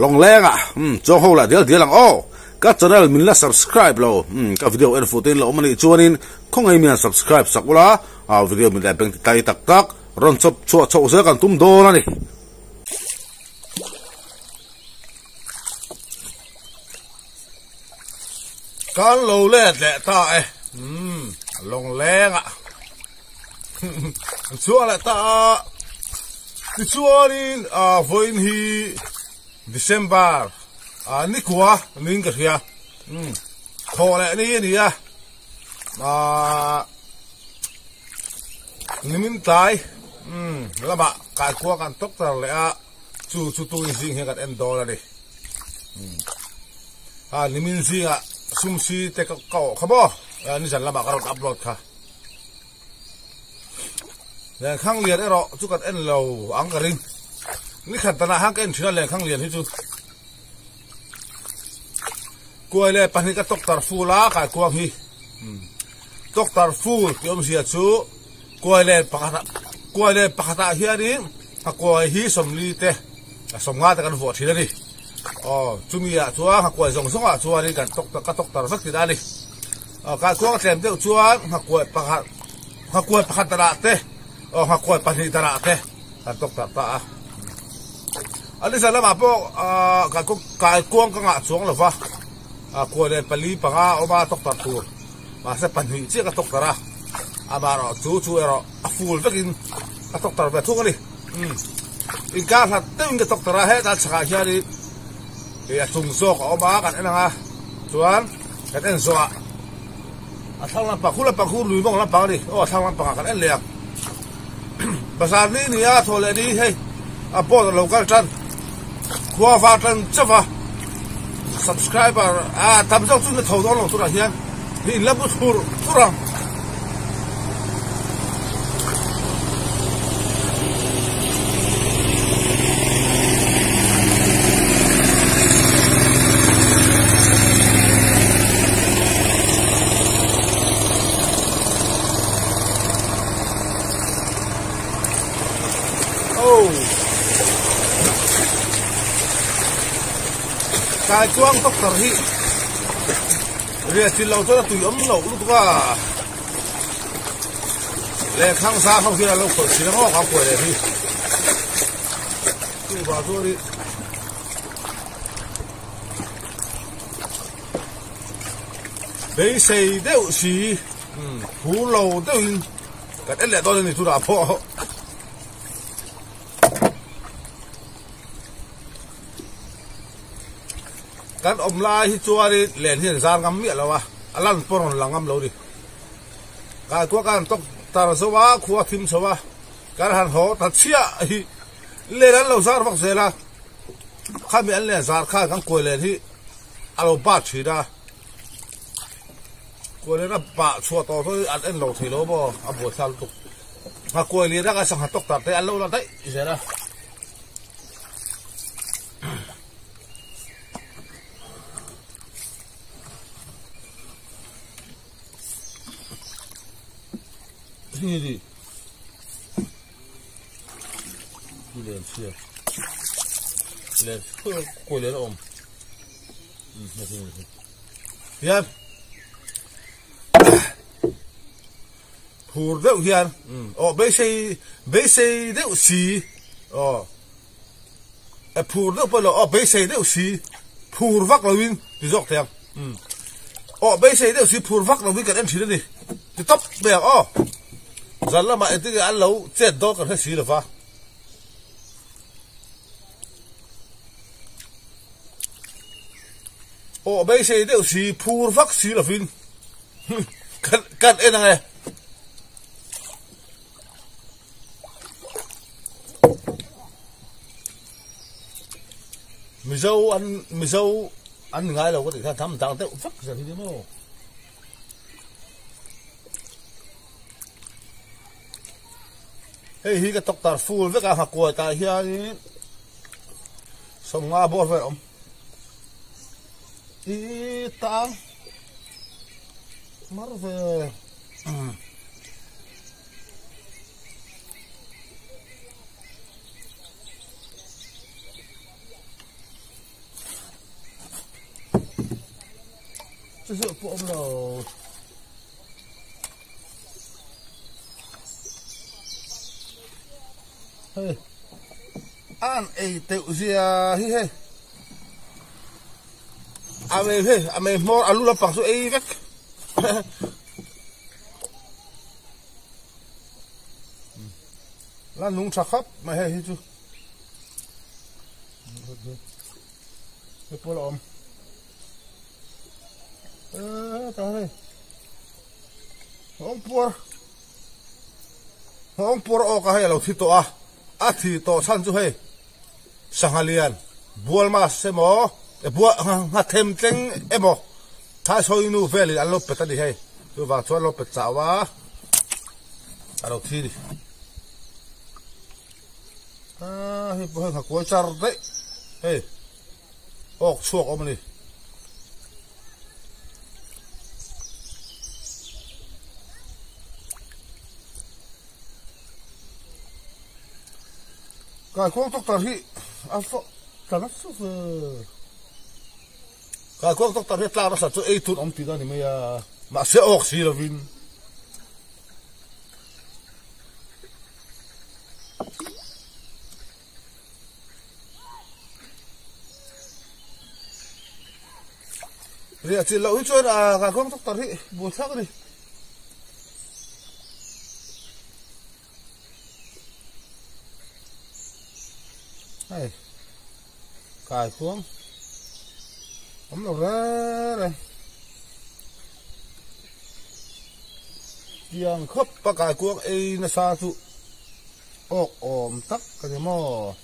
Lawngleng ah umm chuang ho lah dial dial ang aw. Ka channel min la subscribe lo umm ka video en fuh te in la awm anih chuanin khawngaih mian subscribe sak ula ah video min leh beng ti tai tak tak rawn chawp chhuah chhoh zel kan tum dawn a ni. Kan lo let leh ta e umm Lawngleng ah an chhuak leh ta a tichuanin ah vawiin hi December ah nikua niin ka hria umm thawh leh ni a ni a ah nimin tlai umm lamah kaikua kan tawk tar leh a chu chu tui zing hian kan en dawn a ni umm ah nimin zingah sumsi te ka awh kha maw nizan lamah ka rawn upload kha. Lenkhang lian erawh chu kan en lo ang ka ring. Ni khat danah khan ka en thin a lenkhang lian hi chu. Kuai leh pahnih ka tawktar ful a kai kuang hi. Tawktar ful tih awmzia chu kuai leh pakhat kuai leh pakhatah hianin a kuai hi sawmli te a sawmnga te kan vuah thin a ni. Aw chumi ah chuan a kuai zawng zawngah chuanin kan tawktar ka tawktar vek thin a ni. Kaikuang a tlem deuh chuan nghakuai pakhat nghakuai pakhat darah te aw nghakuai pahnih darah te kan tawk tak ta a. A nizan lamah pawh kaikuang ka ngah chuang lova kuai leh pali panga a awm a tawk tar tur mahse pahnih chiah ka tawk tar a amaherawh chu chu erawh a ful vekin ka tawk tar ve thung a ni. Inkar hlat deuhin ka tawk tar a hetah chhakah hianin a chung zawk a awm a kan en ang a chuan. Kan en zawh ah a thlang lampang khu lampang khu lui mawng lampang a ni aw a thlang lampang ah kan en leh ang bazar ni ni a thaw leh ni hei a board a lo kal tan khua var tan chauh a subscriber a tam zawk chu na tho dawn lo turah hian hi in la bu thur thur ang. Kai chuang doctor hi riah chin lo chuan a tui awm loh lutuk a. Lehkhang zar ho hian an lo khawih thin a maw ka kuai leh hi. Chuvang chuan i beisei deuh si phur lo deuhin kan en leh dawn a ni tunah pawh. Kan awm lai hi chuanin len hi an zar ngam miah lo a, a lan pawh rawn lang ngam lo ni. Kaikua kan han tawk tar zo a, khua thim chho a, kan han haw ta chhiah hi len an lo zar vak zel a, khami an len zar khan kan kuai len hi a lo bat thin a, kuai len a bah chhuah tawh chu an en lo thei lo maw, a buaithlak lutuk. Nghakuai lian a kan sangha tawk tar te an lo la daih zel a. Hi len chhia len kawi len a awm hian phur deuh hian aw beisei beisei deuh si aw E phur deuh pawh lo aw beisei deuh si phur vak lo in ti zawk thei ang umm aw beisei deuh si phur vak lo in kan en thin a ni ti tawp mai ang aw zan lamah engtin nge an lo chet dawn kan hre si lova. Aw beisei deuh si phur vak si lovin kan kan en ang e. Mizo an Mizo an ni ngai lo ka tih khan tham dang deuh vek zel hi ni maw. Hei hi ka tawk tar full vek a nghakuai tah hianin sawmnga bawr vel a awm. I tang mar ve. Chu chu pawh awm lo. Hei an ei teuh zia hi hei a mei hei a mei hmawr a lu lampang chu ei vek la nung tha khawp mai hei hi chu hei pawh la awm. Nghawng puar awk a hei a lo thi tawh a, a thi tawh chhan chu hei sangha lian bual mas emaw nghathem tleng emaw thaisawi nu velin an lo pet a ni hei, chuvang chuan an lo pet chau a, a lo thi a ni. Hei pawh hei nghakuai char daih hei. Awk chhuak awm a ni. Kaikuang doctor hi a tla nasa ve. Kaikuang doctor hi a tlak nasa chu ei tun awm tihna a ni mai a, mahse awk si lovin. Riah chilh loh hi chuan ah kaikuang doctor hi buaithlak a ni. Hei kaikuang awm lo reng reng. Tiang khawp a kaikuang ei nasa chu. Awk awm tak a ni maw?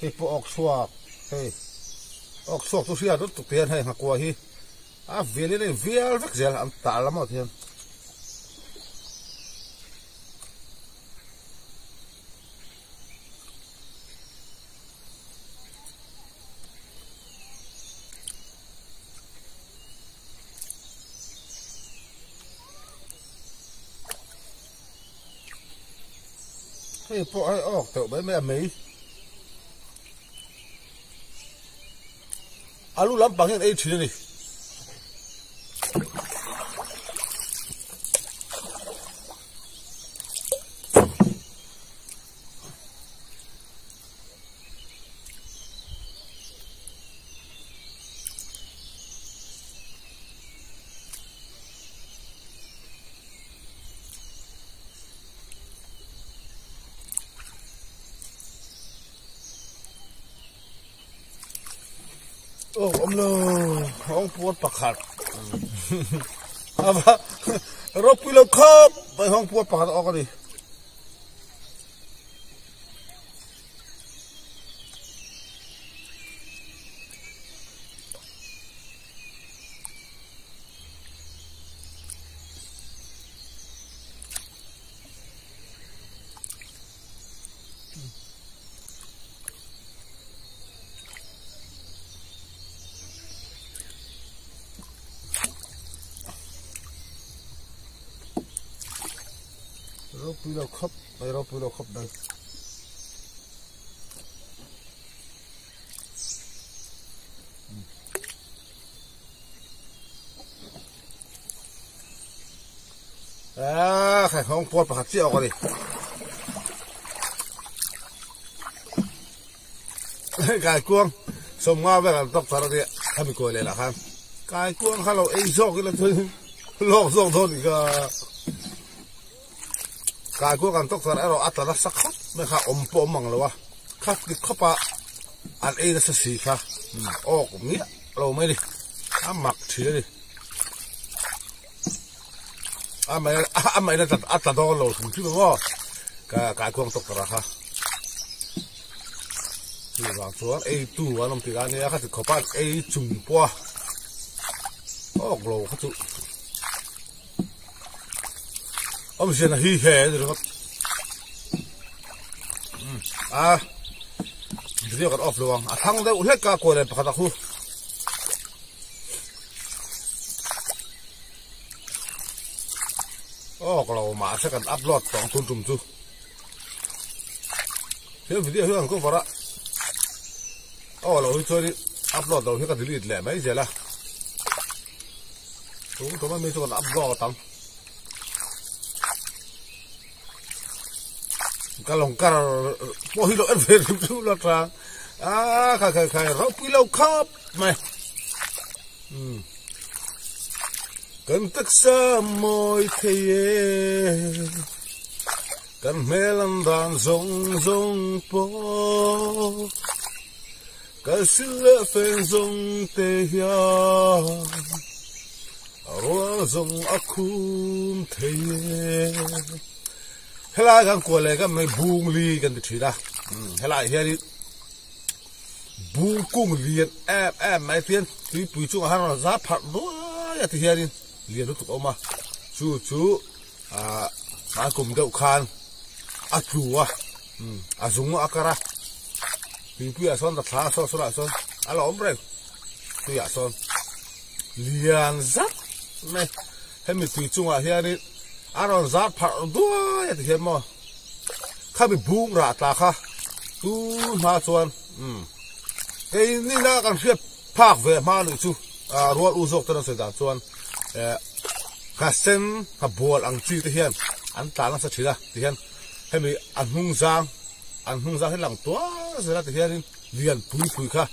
Hei pawh awk chhuak hei awk chhuak chu hriat lutuk te hian hei nghakua hi a vel in a in vial vek zel an tah lam ah te hian. Hei pawh hei awk teuh mai mai a mei. Alu lampang hian ei thin a ni. Aw awm lo hawng puar pakhat ava ropui lo khawp mai hawng puar pakhat a awk a ni. Ropui lo khawp mai ropui lo khawp mai. Ah, khai hong puar pakhat chiah awk a ni. Kai kuang sawmnga vel an tawk thar a nia khami kawi leh lah khan kai kuang kha lo ei zawk ila chuan lawk zawk dawn ni kha kai kuang an tawk thar erawh a tla nasa khawp mai kha awm pawh awm ang lo a kha ti khawp a an ei nasa si kha awk miah lo mai ni a mak thin a ni a mai a mai na a tla dawn lo hrim hrim ang aw ka kai kuang tawk tara kha chuvang chuan ei tu an awm tih lai ania kha ti khawp a ei chung pawh a awk lo kha chu awmzia na hi he ani ringawt a video kan off lo ang a thlang deuh hlek a kawi leh pakhat a khu. Awk lo mahse kan upload tawh ang tun tum chu he video hi an cover a aw lo hi chuan in. Upload lo hi ka delete leh mai zel a. Tun tum ami chu kan upload ang. Ka long kar pawh hi lo en ve rim rim lo tang. A khai khai khai ropui lo khawp mai. Um. Kan taksa mawi thei e. Kan hmel an dan zawng zawng pawh. Kal sil leh feng zawng te hian a rual zawng a khum thei e. Helai kan kual leh kan mai bung li kan ti thin a, helai hianin bung kung lian em em mai tian tuipui chungah hian rawn za pharh duai a ti hianin lian lutuk a awm a, chu chu ah a kum deuh khan a tlu a a zung a kar a tuipuiah sawn thla a sawn sawnah sawn a la awm reng tuiah sawn lian zat mai hemi tui chungah hianin a rawn zar pharh duai a ti hian maw khami bung rah tla kha tun hma chuan umm keini kan hriat phak ve hma luh chu ah rual u zawk ten an sawi dan chuan eh ka sen ka bual ang chi te hian an tla nasa thin a ti hian hemi a hnung zang an hnung zang hi lang tuar zel a ti hianin lian pui pui kha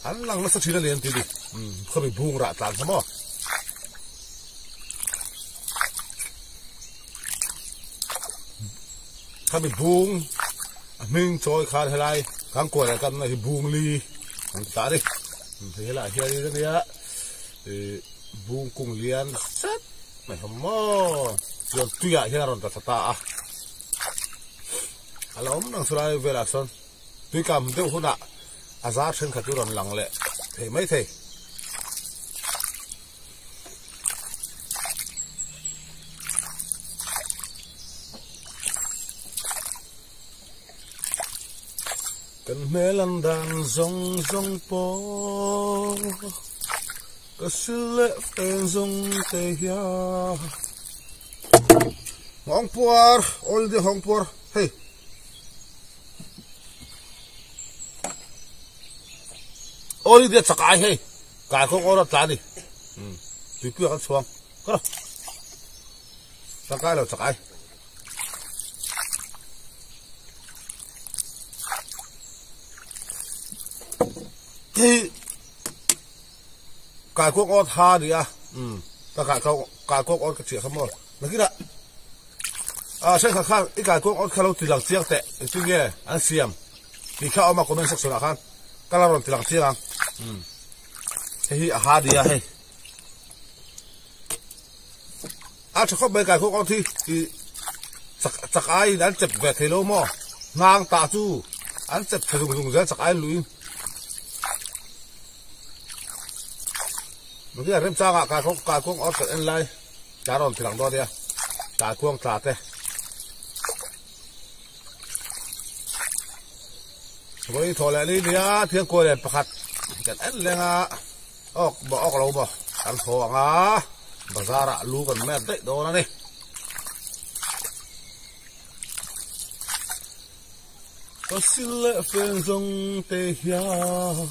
an lang nasa thin a ni an ti ni umm khawmi bung rah tlan kha maw. Khami bung a hming chawi khan helai kan kual leh kan na hi bung li an ti ta a ni hei helaiah hianin ania ih bung kung lian zet mai hlawm maw chuan tuiah hian a rawn tla thla ta a a lo awm reng chulai velah sawn tui kam deuh hunah a zar thenkhat chu rawn lang leh thei maithei. Kan hmel an dan zawng zawng pawh ka sil leh feng zawng te hian Hawng puar all India hawng puar hei All India chakai hei. Kai kawng awr a tla a ni. Umm tuipui ah kan chhuang. Ka lo. Tangkai lo chakai. Hei kai kawng awr tha a ni a. Umm ka kai kawng kai kawng awr ka chiah kha maw. Nakinah ah thenkhat khan i kai kawng awr kha lo ti lang chiang teh engtin nge an siam tih kha a awm a comment section ah khan. Ka la rawn ti lang chiang ang. Umm. Hei hi a ha nia hei. A tha khawp mai kai khawk ang thi i chak chak ai in an chep ve thei lo maw. Hnang tah chu an chep thla zung zung zel chak ai luin. Mahni a remchangah kai khawk kai khuang awr kan en lai ka rawn ti lang dawn nia. Kai khuang tla te. Vawi thaw leh ni nia thiang kual lian pakhat kan en leng a awk maw awk lo maw kan thaw ang a bazar ah lu kan mek daih dawn a ni. Ka sil leh feng zawng te hian.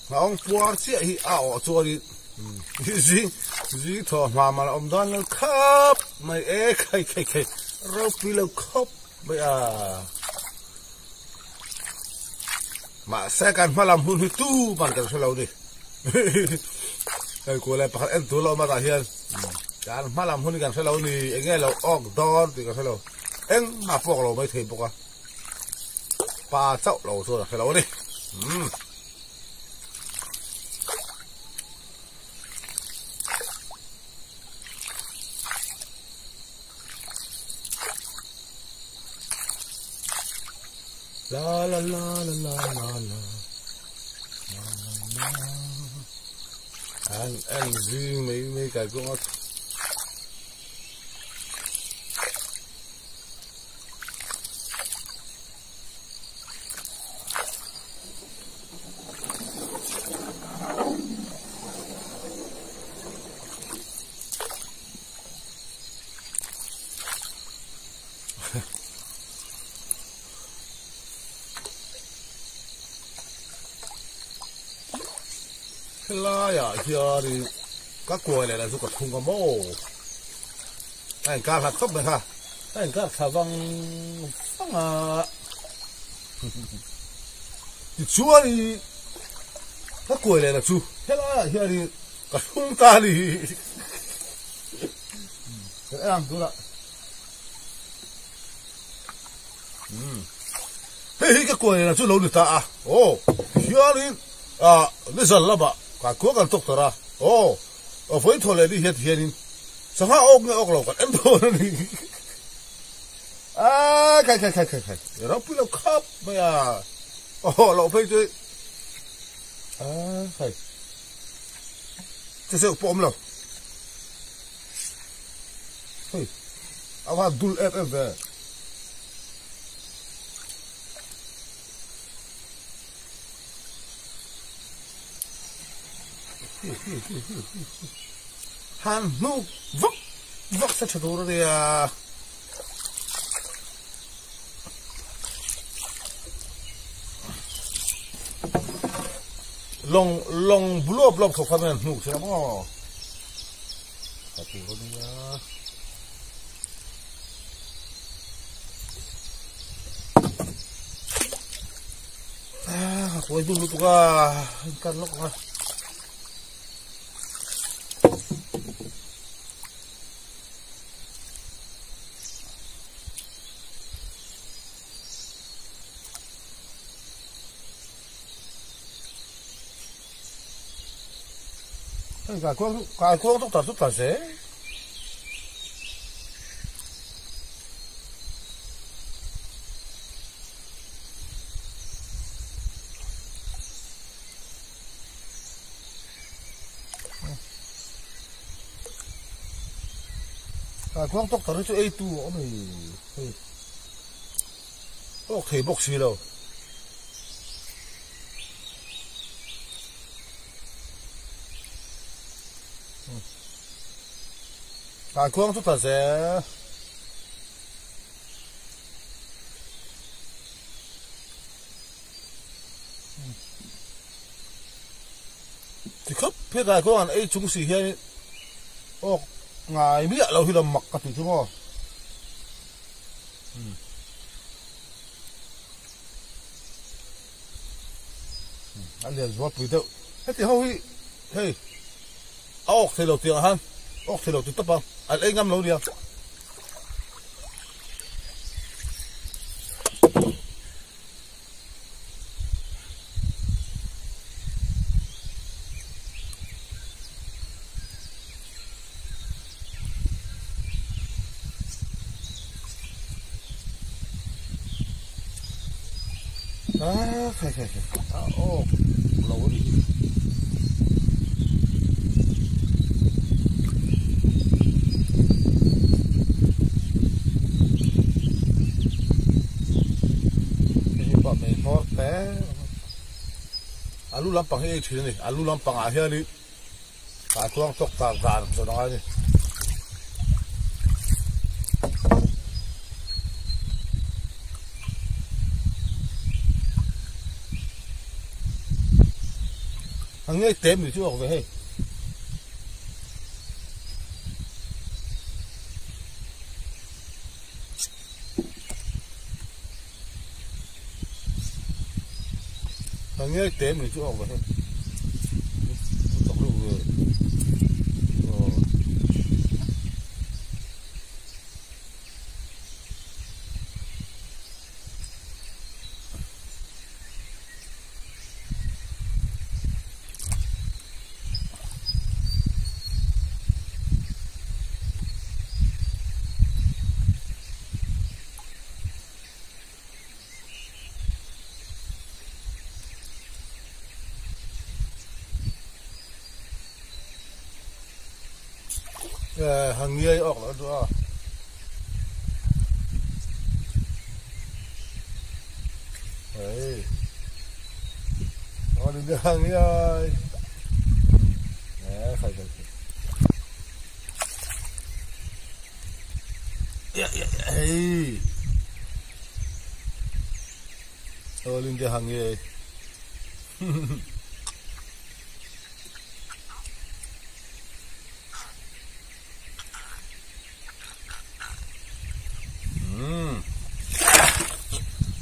Nghawng puar chiah hi a awh chuanin zing zing thaw hma mal a awm dawn lo khawp mai e khai khai khai ropui lo khawp mai a mahse kan hma lam hun hi tu man kan hre lo ni hei kual leh pakhat en tur lo awm a tah hian kan hma lam hun hi kan hre lo ni eng nge lo awk dawn tih kan hre lo engmah pawh ka lo mai thei bawk a. Pa chauh lo chuan a hre lo a ni. Umm. La la la la la la la. La la la. An an zing mai mai kai kawng a. Helaiah hianin ka kuai leh lah chu ka thung a maw? A inkar hlat khawp mai kha, a inkar thla vang vang a. Tichuanin ka kuai leh lah chu helaiah hianin ka thlung ta a ni. Kan en ang tunah. Hei hi ka kuai leh lah chu lo ni ta a. Aw hianin ah nizan lamah kan khua kan tawk tar a. Aw vawi thaw leh ni hian tihianin sangha awk nge awk lo kan en dawn a ni. Aaa khai khai khai khai khai ropui lo khap mai a. Aw loh phei chu aaa khai che seuh pawh awm lo. Hei a va dul em em ve. Han hnuk vak vak se tha tur a nia. Lawng lawng bluap bluap thawk khan an hnuk thin a maw. Tha tur a nia. Ah, kawi dun lutuk a, kan lawk ang a. Hei kaikuang kaikuang chu tar chu tar zel. Kaikuang tawk tar hi chu ei tu a awm hei. Awk thei bawk si lo. Kaikuang chu ta zel. Ti khawp hi kaikuang an ei chung si hian awk ngai miah lo hi lo mak ka ti chu maw. A lian zual pui deuh. Heti ho hi hei a awk thei lo tiang ah khan awk thei lo ti tawp ang an ei ngam lo nia. Ah, khai khai khai. Ah, oh, lo a ni hi. Hei pawh mai hmawr te. Alu lampang hi ei thin a ni. Alu lampang ah hian in Ka tluang tawk tak dan zawh a ngai a ni. A ngei tem ni chu awk ve hei. A ngei tem ni chu awk ve hei. Hàng nghiêng ọc là được. Đấy. Đó đừng hàng nghiêng. Đấy, phải phải. Hey. All India hang ye.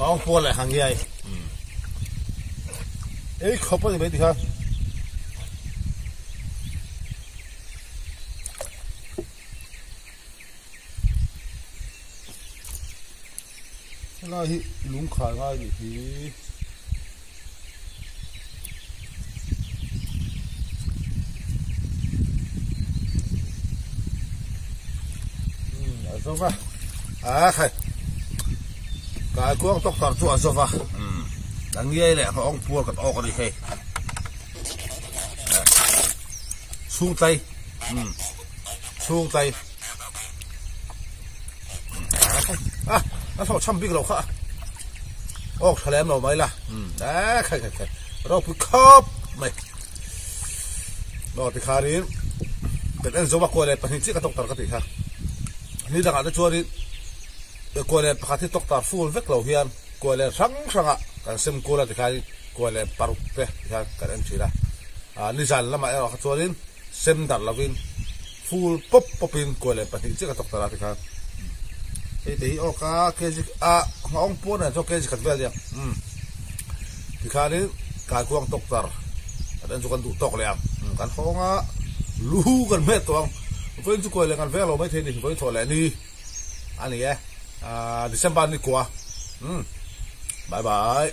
Nghawng puar leh hangiai. Ei khawp a ni mai tikhan. Helai hi lungkhai ngai nih hi. A zo va a khai kai kuang tawk tar chu a zo va a ngiai leh ka awng puar kan awk a ni hei chhung tlai chhung tlai a a thaw cham bik lo kha awk tha lem lo mai la a khai khai khai ropui khawp mai maw tikharin kan en zawma kaw leh pahnih chiah ka tawk tar ka tih kha ni dangah te chuanin kaw leh pakhat hi tawk tar full vek lo hian kaw leh hrang hrangah kan sem kual a tikhanin kaw leh paruk te tikhan kan en thin a nizan lamah erawh kha chuanin Sem darh lovin full pawp pawpin kuai leh pahnih chiah ka tawk ta la tikhan hei te hi aw ka kg a nghawng puar nen chuan kg khat vel nia umm tikhanin kaikuang tawk tar kan en chu kan duh tawk leh ang kan hawng a lu kan hmet tawh ang vawiin chu kuai leh kan veng lo maithei ni vawiin thawh leh ni a ni e ah December ni kua umm bye bye.